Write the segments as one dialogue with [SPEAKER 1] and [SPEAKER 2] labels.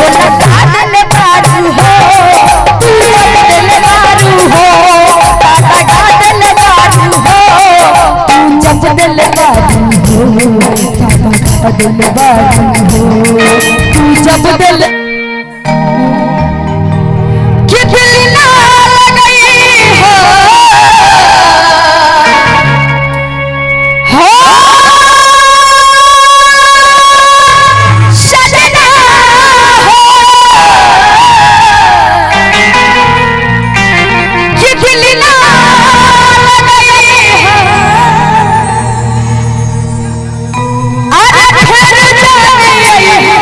[SPEAKER 1] बोला कादल बारू हो तू दिल बारू हो ताता कादल बारू हो तू जब दिल बारू हो ताता दिल बारू हो तू जब दिल कि दिल ना लगई हो हो सजना हो कि दिल ना लगई हो अरे फिर जाने आई हो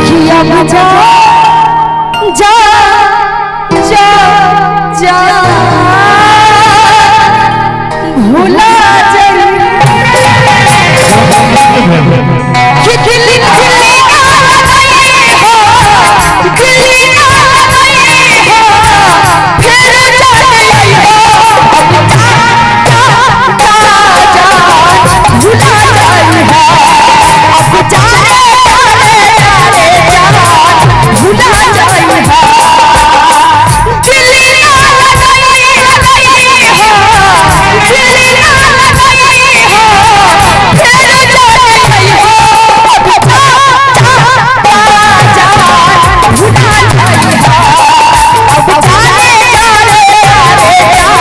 [SPEAKER 1] कि अब जा जा जा जा भुला जाई कि दिल दिल ना लगई हो दिल ना लगई हो फिर जाने आई हो अब जा जा जा जा भुला जाई हो अब जा रे जा रे जा रे जा भुला जाई हो दिल ना लगई लगई हो दिल ना लगई हो फिर जाने आई हो अब जा जा जा जा भुला जाई हो अब जा रे जा रे जा रे जा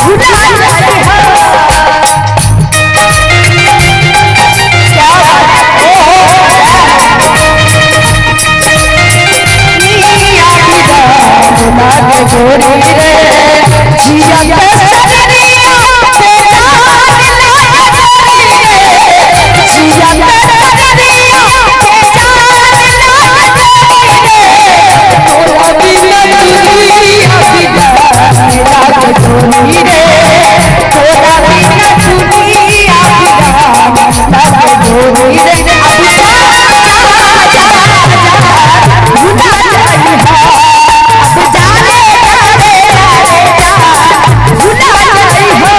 [SPEAKER 1] भुला जाई हो। क्या बात है? ओ हो रे जिया सजनिया पे जान लागे गोरी रे जिया सजनिया पे जान लागे गोरी रे तोरा बिना दुनिया बिगाड़ लागे गोरी रे तोरा बिना दुनिया बिगाड़ लागे गोरी रे अब जा जा जा जा भुला जाई हो अब जा रे जा रे जा रे जा भुला जाई हो।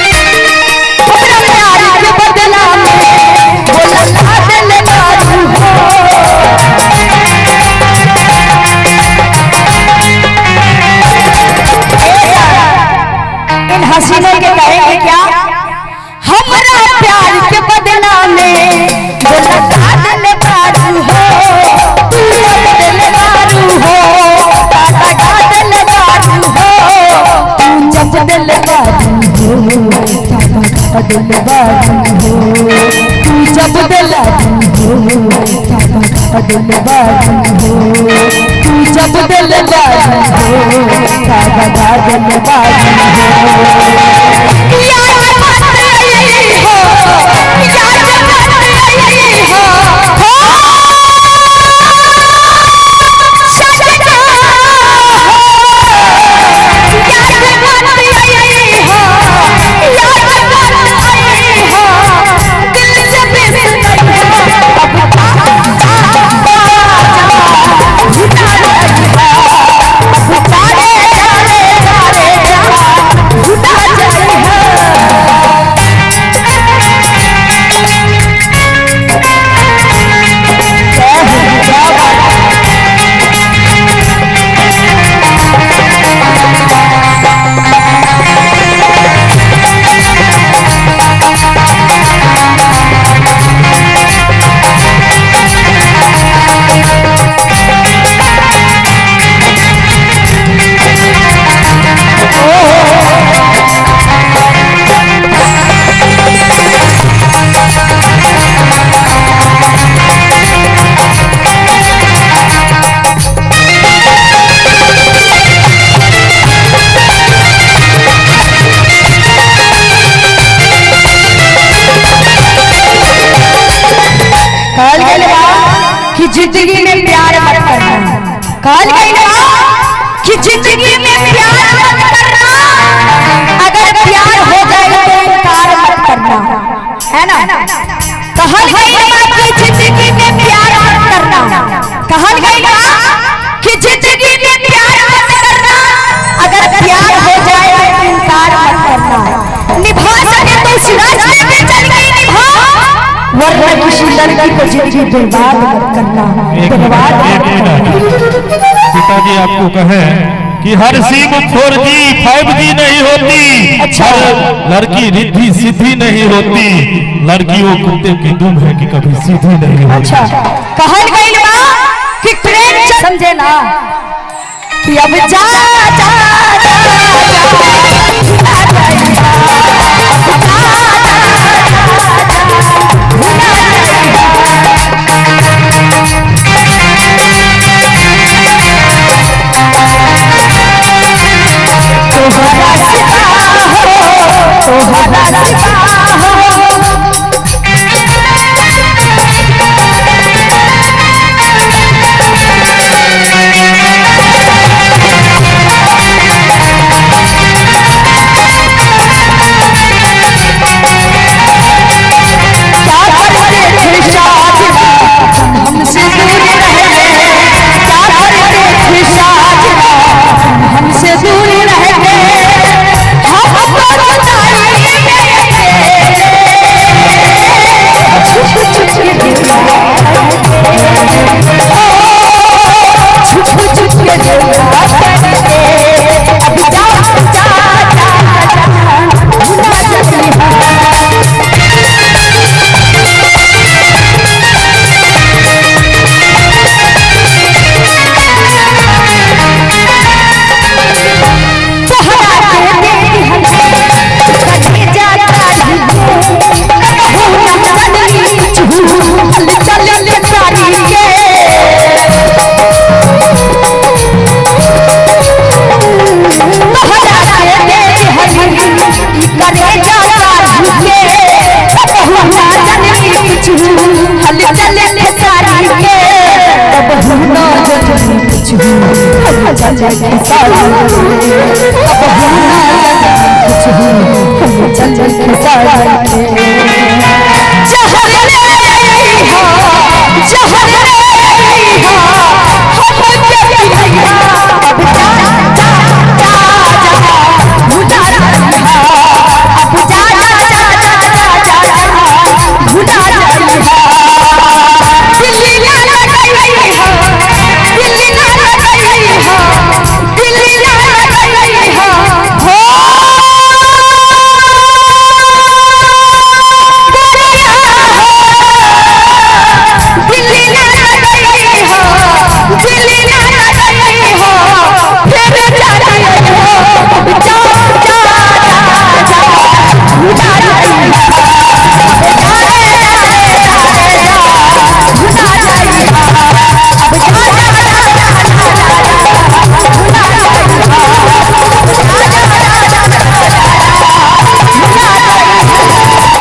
[SPEAKER 1] अपना प्यार के बदला में बोला कादल बारू हो इन हसीनों के कहेंगे क्या हमरा प्यार के बदला में बोला कादल बारू हो तू बदल बारू हो ताता कादल बारू हो तू जब दिल बारू हो ताता दिल बारू हो तू जब दिल बारू हो ताता दिल बारू हो तू जब दिल बारू हो ताता दिल बारू हो याद मत आई हो याद मत आई हो हो सजना हो याद मत आई हो याद मत आई हो दिल से बिसर हो अब जा जा जा भुला जाई हो अब जा रे जा रे जा रे जा कहल गई ना कि जिंदगी में प्यार मत करना, अगर प्यार हो जाए तो इनकार मत करना, है ना। कहल गई ना कि जिंदगी में प्यार मत करना, कहल गई ना कि जिंदगी में प्यार मत करना, अगर प्यार हो जाए तो इनकार मत करना। निभा सके तो उस रास्ते पे चल गई निभा, वरना किसी लड़की को जिंदगी बर्बाद मत करना, बर्बाद मत करना।
[SPEAKER 2] पिताजी आपको कहे कि हर सिम 4G 5G नहीं होती।
[SPEAKER 1] अच्छा।
[SPEAKER 2] हर लड़की रिद्धि सिद्धि नहीं होती, लड़की वो कुत्ते की दुम है कि कभी सीधी नहीं होती।
[SPEAKER 1] अच्छा, कहल गई बा कि ट्रेन समझे ना कि अब जा जा जा जा तोहरा सिवा हो। क्या करते थे साजना हमसे दूर रह गए, क्या करते थे साजना हमसे दूर रह गए, हम तो जुदाई में अकेले, छुप छुप के दिल ओ, छुप छुप के दिल करते। अब जा जा जा जा भुला जल्दी। तोहरा के दे हले कटे जाता ही कहू न जननी झूल चल सारी के, तोहरा के दे हले करे जाता ही के, कहू न जननी झूल चल सारी के, कहू न जननी झूल चल सारी के। जहर ले आई हो, जहर